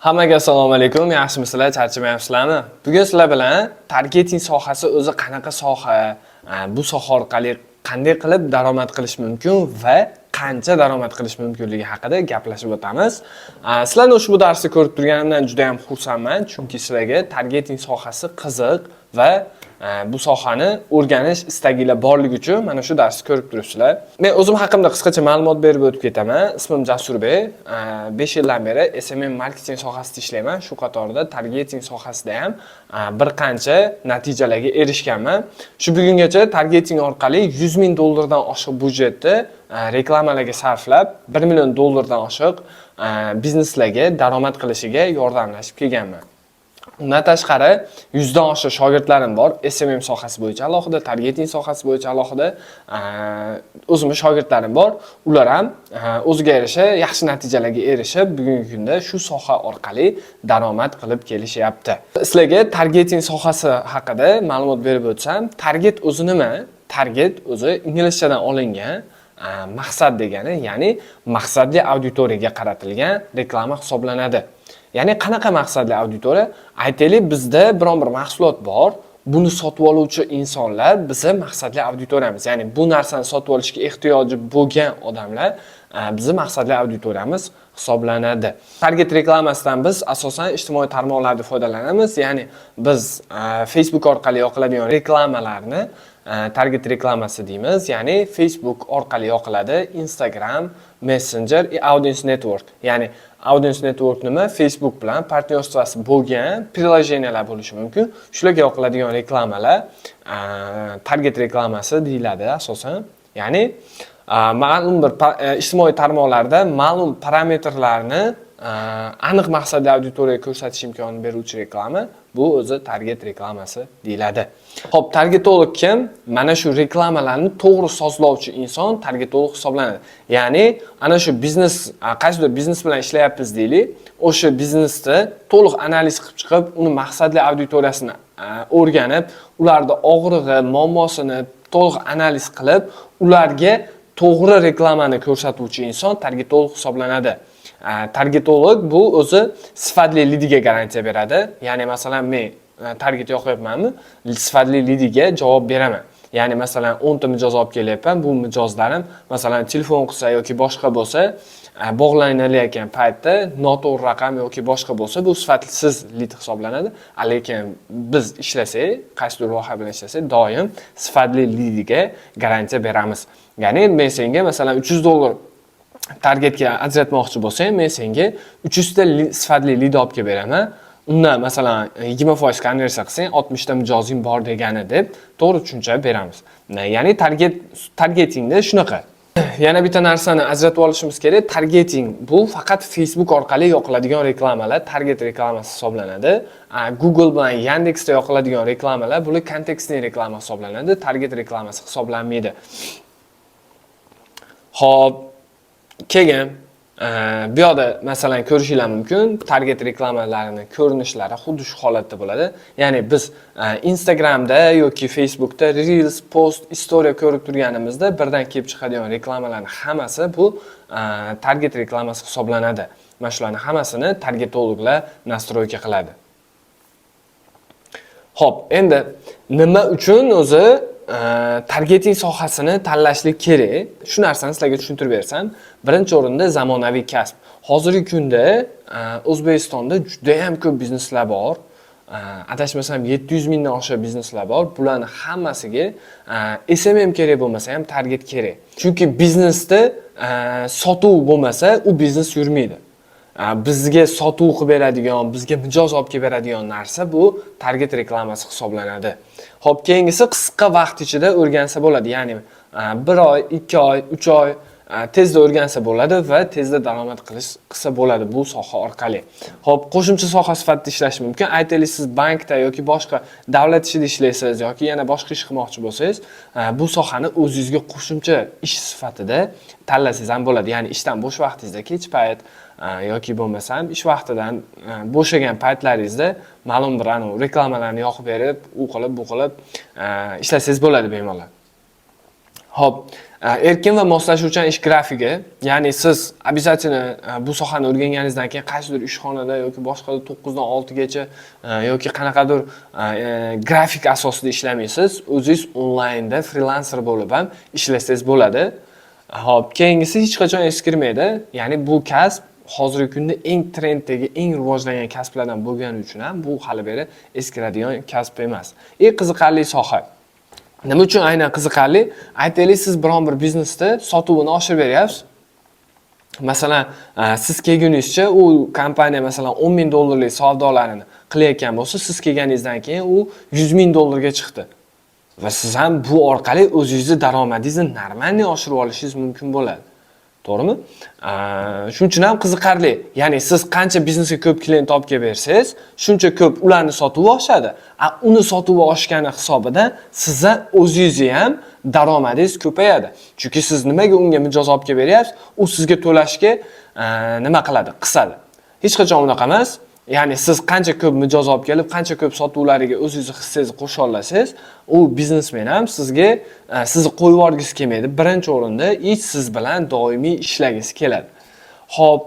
Hammaga assalomu alaykum, yaxshimisizlar, charchamayapsizlarmi? Bugun sizlar bilan targeting sohasi o'zi qanaqa soha, bu soha orqali qanday qilib daromad qilish mumkin va qancha daromad qilish mumkinligi haqida gaplashib o'tamiz. Sizlarni ushbu darsni ko'rib turganimdan juda ham xursandman, chunki sizlarga targeting sohasi qiziq va bu sohani o'rganish istaginglar borligi uchun mana shu darsni ko'rib turibsizlar. Men o'zim haqimda qisqacha ma'lumot berib o'tib ketaman. Ismim Jasurbek. 5 yildan beri SMM marketing sohasida ishlayman. Shu qatorda targeting sohasida ham bir qancha natijalarga erishganman. Shu bugungacha targeting orqali 100 ming dollardan oshiq byudjetni reklamalarga sarflab, 1 million dollardan oshiq bizneslarga daromad qilishiga yordamlashib kelganman. Undan tashqari, 100 dan oshiq shogirdlarim bor. SMM sohasi bo'yicha alohida, targeting sohasi bo'yicha alohida o'zimni shogirdlarim bor. Ular ham o'ziga yarasha yaxshi natijalarga erishib, bugungi kunda shu soha orqali daromad qilib kelishyapti. Sizlarga targeting sohasi haqida ma'lumot berib o'tsam, target o'zi nima? Target o'zi inglizchadan olingan maqsad degani, ya'ni maqsadli auditoriyaga qaratilgan reklama hisoblanadi. Ya'ni qanaqa maqsadli auditoriya? Aytaylik, bizda biron bir mahsulot bor, buni sotib oluvchi insonlar bizni maqsadli auditoriyamiz. Ya'ni bu narsani sotib olishga ehtiyoji bo'lgan odamlar bizni maqsadli auditoriyamiz hisoblanadi. Target reklamasidan biz asosan ijtimoiy tarmoqlarda foydalanamiz. Ya'ni biz Facebook orqali yoqiladigan reklamalarni target reklamasi deymiz. Ya'ni Facebook orqali yoqiladi, Instagram, Messenger и Audience Network. Ya'ni Audience Network nima? Facebook bilan партнёрство si bo'lgan приложения lar bo'lishi mumkin. Shularga yoqiladigan reklamalar target reklamasi deyiladi asosan. Ya'ni ma'lum bir ijtimoiy tarmoqlarda ma'lum parametrlarni aniq maqsadli auditoriyaga ko'rsatish imkonini beruvchi reklama, bu o'zi target reklamasi deyiladi. Xo'p, targetolog kim? Mana shu reklamalarni to'g'ri sozlovchi inson targetolog hisoblanadi. Ya'ni ana shu biznes, qaysidir biznes bilan ishlayapmiz deylik, o'sha biznesni to'liq analiz qilib chiqib, uni maqsadli auditoriyasini o'rganib, ularni og'rig'i, muammosini to'liq analiz qilib, ularga to'g'ri reklamani ko'rsatuvchi inson targetolog hisoblanadi. Targetolog bu o'zi sifatli lidiga garantiya beradi. Ya'ni masalan, men target yoqyapmanmi, sifatli lidiga javob beraman. Ya'ni masalan, 10 ta mijoz olib kelyapman, bu mijozlarim masalan telefon qilsa yoki boshqa bo'lsa, bog'lanilayotgan paytda noto'g'ri raqam yoki boshqa bo'lsa, bu sifatsiz lid hisoblanadi. Lekin biz ishlasak, qaysidir loyiha bilan ishlasak, doim sifatli lidiga garantiya beramiz. Ya'ni men senga masalan 300 dollar targetga ajratmoqchi bo'lsang, men senga 300 ta sifatli lid olib kelib beraman. Undan masalan 20% konversiya qilsang, 60 ta mijozing bor degani deb to'g'ri tushuncha beramiz. Ya'ni targetingda shunaqa. Yana bitta narsani ajratib olishimiz kerak. Targeting bu faqat Facebook orqali yoqiladigan reklamalar target reklamasi hisoblanadi. Google bilan Yandexda yoqiladigan reklamalar, bular контекстный reklama hisoblanadi, target reklamasi hisoblanmaydi. Xo'p, keyin bu yoqda masalan ko'rishinglar mumkin, target reklamalarini ko'rinishlari xuddi shu holatda bo'ladi. Ya'ni biz Instagramda yoki Facebookda Reels, post, история ko'rib turganimizda birdan kelib chiqadigan reklamalarning hammasi bu target reklamasi hisoblanadi. Mana shularning hammasini targetologlar настройка qiladi. Xo'p, endi nima uchun o'zi targeting sohasini tanlashlik kerak? Shu narsani sizlarga tushuntirib bersam, birinchi o'rinda zamonaviy kasb. Hozirgi kunda O'zbekistonda juda ham ko'p bizneslar bor. Adashmasam, 700 mingdan oshiq bizneslar bor. Bularni hammasiga SMM kerak bo'lmasa ham, target kerak. Chunki biznesda sotuv bo'lmasa, u biznes yurmaydi. Bizga sotuv qilib beradigan, bizga mijoz olib kelib beradigan narsa bu target reklamasi hisoblanadi. Xo'p, keyingisi, qisqa vaqt ichida o'rgansa bo'ladi. Ya'ni 1 oy, 2 oy, 3 oy tezda o'rgansa bo'ladi va tezda daromad qilsa bo'ladi bu soha orqali. Xo'p, qo'shimcha soha sifatida ishlash mumkin. Aytaylik, siz bankda yoki boshqa davlat ishida ishlaysiz yoki yana boshqa ish qilmoqchi bo'lsangiz, bu sohani o'zingizga qo'shimcha ish sifatida tanlasangiz ham bo'ladi. Ya'ni ishdan bo'sh vaqtingizda, kech payt yoki bo'lmasam ish vaqtidan bo'shagan paytlaringizda ma'lum bir anavi reklamalarni yoqib berib, u qilib, bu qilib ishlasangiz bo'ladi bemalol. Xo'p, erkin va moslashuvchan ish grafigi, ya'ni siz обязательно bu sohani o'rganganingizdan keyin qaysidir ishxonada yoki boshqada 9 dan 6 gacha yoki qanaqadir grafik asosida ishlamaysiz, o'zingiz onlaynda frilanser bo'lib ham ishlasangiz bo'ladi. Xo'p, keyingisi, hech qachon eskirmaydi. Ya'ni bu kasb hozirgi kunda eng trenddagi, eng rivojlangan kasblardan bo'lgani uchun ham bu hali beri eskiradigan kasb emas. Eng qiziqarli soha. Nima uchun aynan qiziqarli? Aytaylik, siz biron bir biznesda sotuvini oshirib beryapsiz. Masalan, siz kelguningizcha u kompaniya, masalan, 10 ming dollarlik savdolarini qilayotgan bo'lsa, siz kelganingizdan keyin u 100 ming dollarga chiqdi. Va siz ham bu orqali o'zingizni daromadingizni нормальный oshirib olishingiz mumkin bo'ladi. To'g'rimi? Shuning uchun ham qiziqarli. Ya'ni siz qancha biznesga ko'p klient olib kelib bersangiz, shuncha ko'p ularni sotuvi oshadi. A uni sotuvi oshgani hisobida sizni o'zingizni ham daromadingiz ko'payadi. Chunki siz nimaga unga mijoz olib kelib beryapsiz? U sizga to'lashga nima qiladi? Qisadi. Hech qachon unaqa emas. Ya'ni siz qancha ko'p mijoz olib kelib, qancha ko'p sotuvlariga o'zingizni hissangizni qo'sha olasiz, u biznesmen ham sizga sizni qo'yib yuborgisi kelmaydi. Birinchi o'rinda и siz bilan doimiy ishlagisi keladi. Xo'p,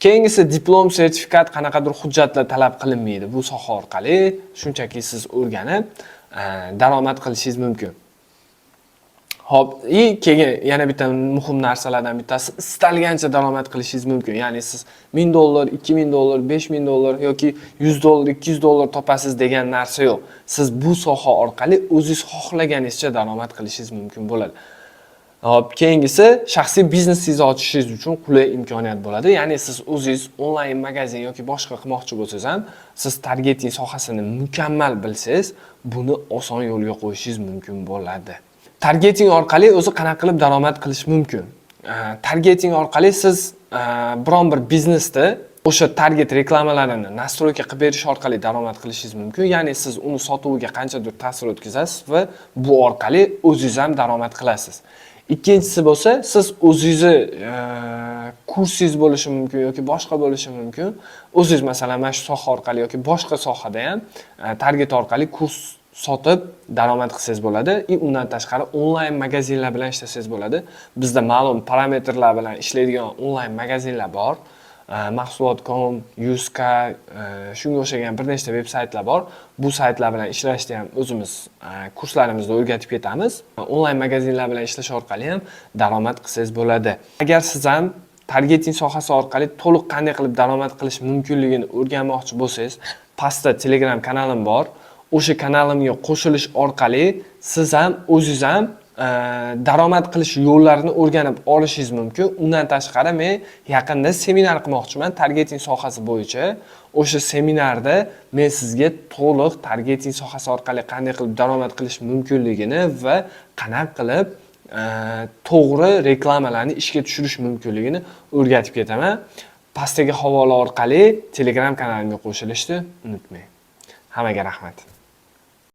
keyingisi, diplom, sertifikat, qanaqadir hujjatlar talab qilinmaydi bu soha orqali. Shunchaki siz o'rganib, daromad qilishingiz mumkin. Xo'p, и keyin yana bitta muhim narsalardan bittasi, istalgancha daromad qilishingiz mumkin. Ya'ni siz 1000 dollar, 2000 dollar, 5000 dollar yoki 100 dollar, 200 dollar topasiz degan narsa yo'q. Siz bu soha orqali o'zingiz xohlaganingizcha daromad qilishingiz mumkin bo'ladi. Xo'p, keyingisi, shaxsiy biznesingizni ochishingiz uchun qulay imkoniyat bo'ladi. Ya'ni siz o'zingiz onlayn magazin yoki boshqa qilmoqchi bo'lsangiz ham, siz targeting sohasini mukammal bilsangiz, buni oson yo'lga qo'yishingiz mumkin bo'ladi. Targeting orqali o'zi qanaqa qilib daromad qilish mumkin? Targeting orqali siz biron bir biznesda o'sha target reklamalarini настройка qilib berish orqali daromad qilishingiz mumkin. Ya'ni siz uni sotuviga qanchadir ta'sir o'tkazasiz va bu orqali o'zingiz ham daromad qilasiz. Ikkinchisi bo'lsa, siz o'zingizni kursingiz bo'lishi mumkin yoki boshqa bo'lishi mumkin. O'zingiz, masalan, mana shu soha orqali yoki boshqa sohada ham target orqali kurs sotib daromad qilsangiz bo'ladi. И undan tashqari onlayn magazinlar bilan ishlasangiz bo'ladi. Bizda ma'lum parametrlar bilan ishlaydigan onlayn magazinlar bor. Mahsulot.com, Yuzka, shunga o'xshagan bir nechta veb saytlar bor. Bu saytlar bilan ishlashni ham o'zimiz kurslarimizda o'rgatib ketamiz. Onlayn magazinlar bilan ishlash orqali ham daromad qilsangiz bo'ladi. Agar siz ham targeting sohasi orqali to'liq qanday qilib daromad qilish mumkinligini o'rganmoqchi bo'lsangiz, pastda Telegram kanalim bor. O'sha kanalimga qo'shilish orqali siz ham, o'zingiz ham daromad qilish yo'llarini o'rganib olishingiz mumkin. Undan tashqari, men yaqinda seminar qilmoqchiman targeting sohasi bo'yicha. O'sha seminarda men sizga to'liq targeting sohasi orqali qanday qilib daromad qilish mumkinligini va qanaqa qilib to'g'ri reklamalarni ishga tushirish mumkinligini o'rgatib ketaman. Pastdagi havola orqali Telegram kanalimga qo'shilishni unutmang. Hammaga rahmat.